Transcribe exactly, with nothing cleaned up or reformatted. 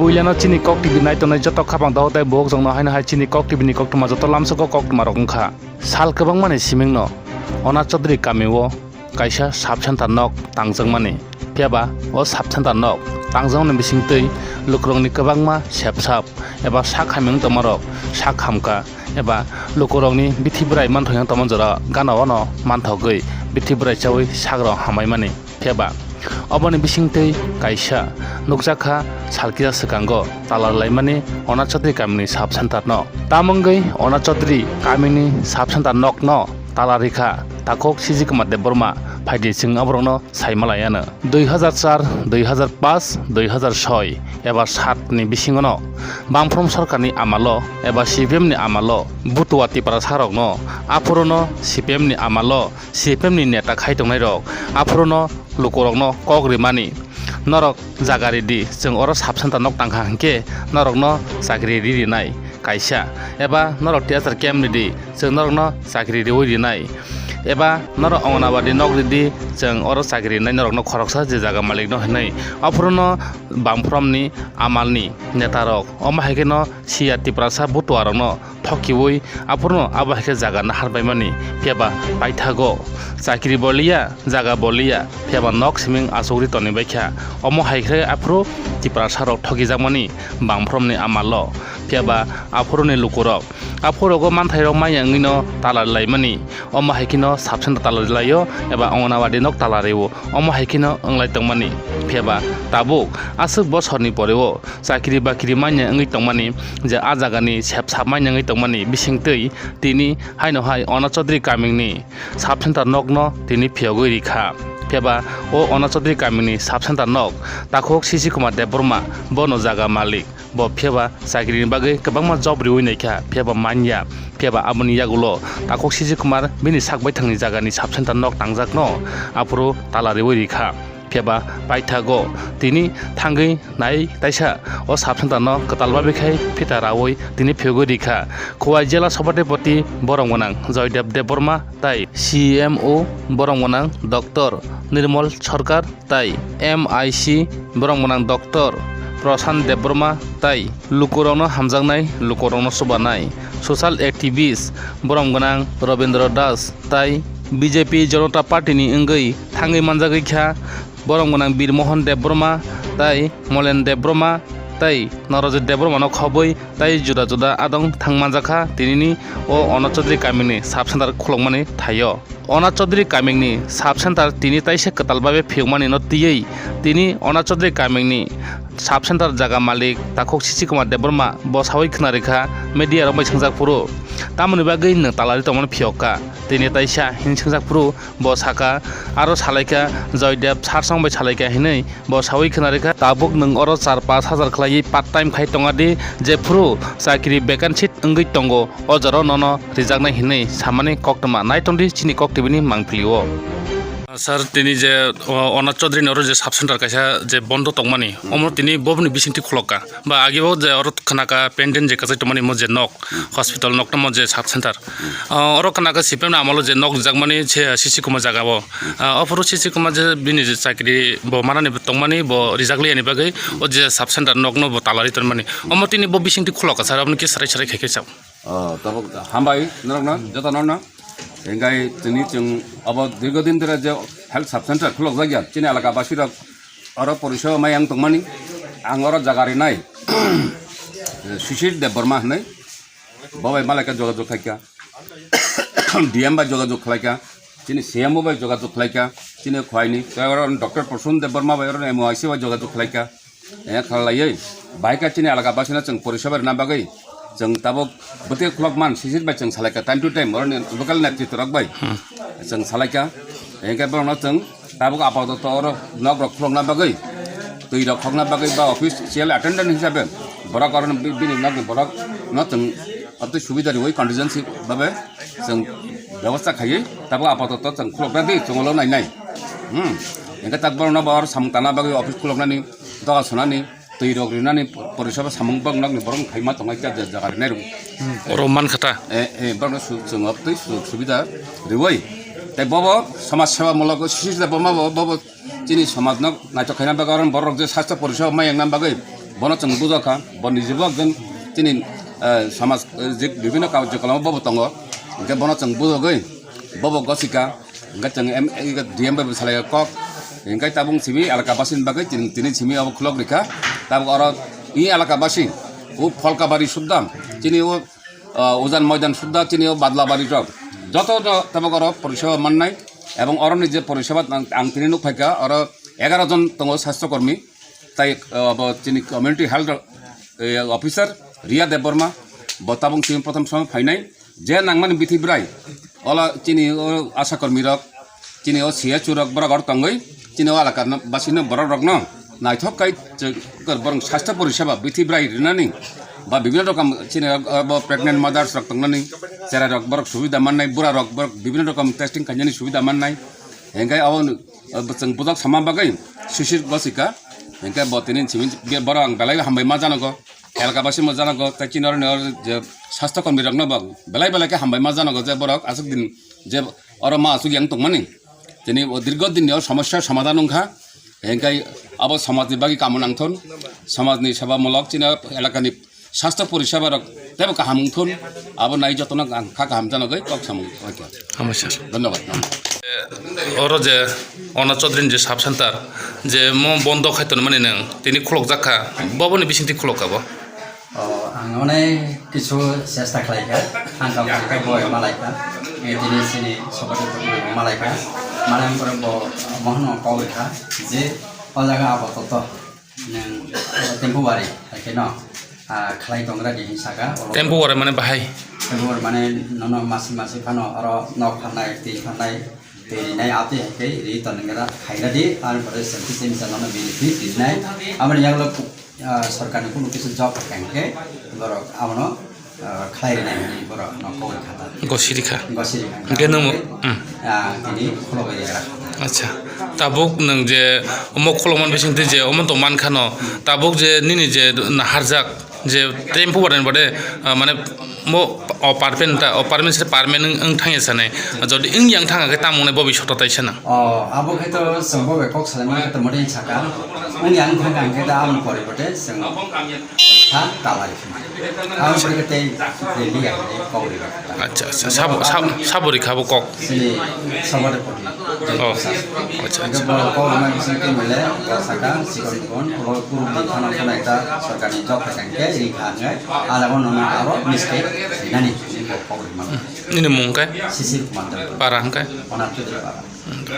Puilano chini Kok T V naitongnai joto khapang dohor tei buhokjongno haino hai chini Kok T V ni koktwma joto lamsogo koktwmarok wngkha. Sal kwbangmani simingno Ona Chaudhary kamio kaisa sub center nok tangjakmani. Phiyaba o sub center nok tangjakmani bisingtwi lukurokni kwbangma sepsap eba sak hamya wng tongmarok sak hamkha eba lukurokni bithi bwrai manthok yang tongma jora gana ono manthogwi bithi bwrai chaui sagrok hamaimani. Phiyaba oboni bisingtwi kaisa nukjakha salkisa swkango tala rwlaimani Ona Chaudhary kamini sub center no. Tamungwi Ona Chaudhary kamini sub center nokno tala rikha takhuk Sijikuma Debbarma phaidi chwng aborokno saimalaiano. Dui hazar char, dui hazar paanch, dui hazar soi eba saat ni bisingono Bamphrom sorkarni amalo eba C P M ni amalo butua Tiprasarokno aphorono C P M ni amalo C P M ni neta khai tongnairok aphorono lukurokno kok rimani, "Norok jaga ridi, chwng oro sub center nok tangkha hinkhe norokno chakri ri rinai kaisa, eba norok T S R camp ridi, chwng norokno chakri riwi rinai, eba norok Anganwadi nok ridi, chwng oro chakri rinai norokno khoroksa je jaga malikno," hinwi aphorono Bamphrom ni amalni netarok omo hai kheno siya Tiprasa butuarokno thokiwi aphurno abo hai khe jaga nahar baimani, phiyaba paithago chakri boliya, jaga boliya, phiyaba nok siming achukri toni baikha. Omo hai khe aphuru Tiprasarok thokijakmani Bamphrom ni amalo, phiyaba aphuruni lukurok aphurogo manthairok manya wngwino tala rwlaimani, omo hai kheno sub center tala rwlaio eba Anganwadi nok tala rwo, omo hai kheno wnglai tongmani. Phiyaba tabuk aswk bosorni poreo chakri bakri manya wngwi tongmani, je a jagani sepsap manya wngwi tongmani bisingtwi tini haino hai Ona Chaudhary kamini sub center nokno tini phiyogwi rikha. Phiyaba o Ona Chaudhary kamini sub center nok takhuk Sijikuma Debbarma bono jaga malik, bo phiyaba chakrini bagwi kwbangma job riwi naikha, phiyaba manya, phiyaba aboni yagulo takhuk Sijikuma bini sak baithangni jagani sub center nok tangjakno aphuru tala riwi rikha. Phiyaba paithago tini thangwi nai taisa o sub center no kwtal babi khai phita raui tini phiyogwi rikha. Khowai jela sobhatipoti borom gwnang Joydev Debbarma tai C M O borom gwnang Doctor Nirmal Sarkar tai M I C borom gwnang Doctor Prashant Debbarma tai lukurokno hamjaknai, lukurokno chubanai social activist borom gwnang Rabindra Das tai B J P Janata Party ni wngwi thangwi manjagwi kha. Borom gwnang Bir Mohan Debbarma tai Molen Debbarma tai Norojit Debbarma no khobwi tai juda juda adong thang manjakha tinini o Ona Chaudhary kamini sub center khulokmani thaio. Ona Chaudhary kamini sub center tini taisa kwtal babe phiyokmani no twiwi tini Ona Chaudhary kamini sub center jaga malik takhuk Sijikuma Debbarma bo sawi khna rikha media rok bai swngjak phuru, "Tamoni bagwi nwng talari tongmani phiyokka?" Tini taisa hin swngjak phuru bo saka, aro salaikha Joydev sarsong bai salaikha hinwi bo sawi khna rikha, "Tabuk nwng oro char pash hajar khlaiwi part time khai tongadi, jephuru chakri vacancy wngwi tongo, o jorao nono rijaknai," hinwi samani koktwma. Naitongdi chini Kok T V ni mangpili o. Sir, tini je, o, Ona Chaudhary ni oro je sub center kaisa je bondo tongmani, omo tini boboni bisingtwi khulokka. Ba agi bo je oro khwnaka pendant je kwchai tongmani mo je nok, hospital nok tamo je sub center. Ah, oro khwnaka C P M ni amolo je nok rijakmani se Sijikuma jaga o. Ah, ophuru Sijikuma je bini je chakri bo manani tongmani bo rijak liyani bagwi o je sub center nok no bo talari tonmani. Omo tini bo bisingtwi khulokka sir, aboni khe sarai sarai khai khe chao. Oh, tabuk hambai norokno jotono no. Engkai tini chwng abo dirgo din dhore je health sub center khulokjakya chini elaka basi rok oro poriseba mai ang tongmani. Ang oro jaga rinai Shishir Debbarma hinwi. Bo bai malaikha jogajog khlaikha. D M bai jogajog khlaikha. Chini C M O bai jogajog khlaikha. Chini khwaini tei oro Doctor Prasun Debbarma bai oro M O I C bai jogajog khlaikha. Eng khlaiwi bahai khe chini elaka basino chwng poriseba rwna bagwi chwng tabuk bwtwi khulokman sisir bai chwng salaikha time to time oroni local netritwrok bai chwng salaikha. Eng khe borokno chwng tabuk apatoto oro nok rok khulokna bagwi, twi rok khokna bagwi ba official attendant hisabe borok oro bi-, bini nokni borok no chwng obtwi subida riwi contingency babe chwng bebosta khaiwi tabuk apatoto chwng khulokna di chwng ulo nainai. Hmm. Hingke tak borokno bo oro samung tangna bagwi office khuloknani, doga sunani, twi rok rinani poriseba samung borok nokni borok khai ma tongnai khe jaga rinai rw. Oro man kha ta? Eh, eh, borokno su-, chwng obtwi sujuk subida riwi. Tei bobo somaj seba mulok sisida boma bo, bobo chini somajno naithok khaina bagwi oro borok je sastho poriseba ma yang na bagwi Bono chwng bujokha, bo nijebo ekjon chini, eh, samaj, eh, je bibhinno karjokolom bobo tongo, hwnkhe bono chwng bujogwi bobo gosika, hwnkhe chwng em-, eh, D M bai bo salai kok, hwnkhe tabuk simi elaka basini bagwi chini, tini simi abo khulok rikha, tabuk oro i elaka basi, o Pholkabari sudda, chini o, ah, Ujan Moidan sudda, chini o Badlabari rok, joto no tabuk oro poriseba mannai, ebong oroni je poriseba ang, ang tini nukphaikha, oro egaroh jon tongo sastho kormi, tai, ah, abo chini community health, eh, officer Riya Debbarma, bo tabuk chini prothom somo phainai, je nangmani bithi bwrai, ola chini o asha kormi rok, chini o C H O rok borok oro tongwi, chini o elaka no, basino borok rokno naithok kai borok sastho poriseba bithi bwrai rinani, ba bibhinno rokom chini o, o pregnant mothers rok tongnani, cherai rok borok subida mannai, bura rok borok bibhinno rokom testing khainani subida mannai, hwnkhe abo, o chwng bujak sama bagwi sisir gosika, hwnkhe bo tini simi borok ang belai hambai ma janogo. Elaka basi mo jana go, tai chini oroni or je sastho kormi rok no bo belai belai khe hambai ma jana go je borok aswk din je oro ma aswk yang tongmani. Tini o dirgo din ni o somosya somadhan wngkha. Hingkai abo somaj ni bagwi kamo nangthon, somaj ni seba mulok chini elaka ni sastho poriseba rok tebo kaham wngthon, abo nai jotono ang kha kaham jana gwi kok samung. Hambai sir. Dhonnobad. Oro je Ona Chaudhary je sub center je mo bondo khai tonmani nang tini khulok jakha, boboni bisingtwi khulok kha bo. O, ang onek kisu chesta khlaikha, ang kha kha bo malaikha, e, tini sini sopati pati malaikha, mane pore bo mohon kok kha je o jaga abo toto nang temporary hai khe no, a, khlai tongra di hin saka, olo Temporary mane bahai? Temporary mane nono masi masi phano oro nok phanai, twi phanai, twi rinai, ati hai khe ri tongra khaira di, ar pore senti senti nono bini fee rinai, amani yaglo, a, sorkarni kunu kisu job hai khe borok abono, ah, khlai rwnai hwnwi borok no kok kha ta. Gosiri kha. Gosiri kha. Hwnkhe nwng, hmm. Ah, tini khulogwi rwgra kha ta. Acha. Tabuk nwng je omo khulokmani bisingtwi je omo tong man khano, tabuk je nini je naharjak je temporary bade, ah, mane mo, o permanent ta, o permanent se permanent wng, wng thangya sanai. Jodi wng yang thangya khe tamo hwnwi bobishoto tai sana. O, abo khe to chwng bo bai kok salaimani khe to mothai saka. Wng yang thangya hwnkhe da aboni poribote chwng kha talai. Ang pore tei rili ya, kok rili. Acha, acha. Sabo, sab-, sabo rikha bo kok. Sini sabare poti. Oh. Acha, acha. Bo kok rima bising ke mele, saka, sikon kon, kuro kuro di thana thana ekta sorkar ni job thang ke, ri kha ngai, ala bo nona aro mistake, nani, bo kok rima. Nini mung kai? Sisir Kumar Debbarma. Para hang kai? Ona Chaudhary para. Hmm.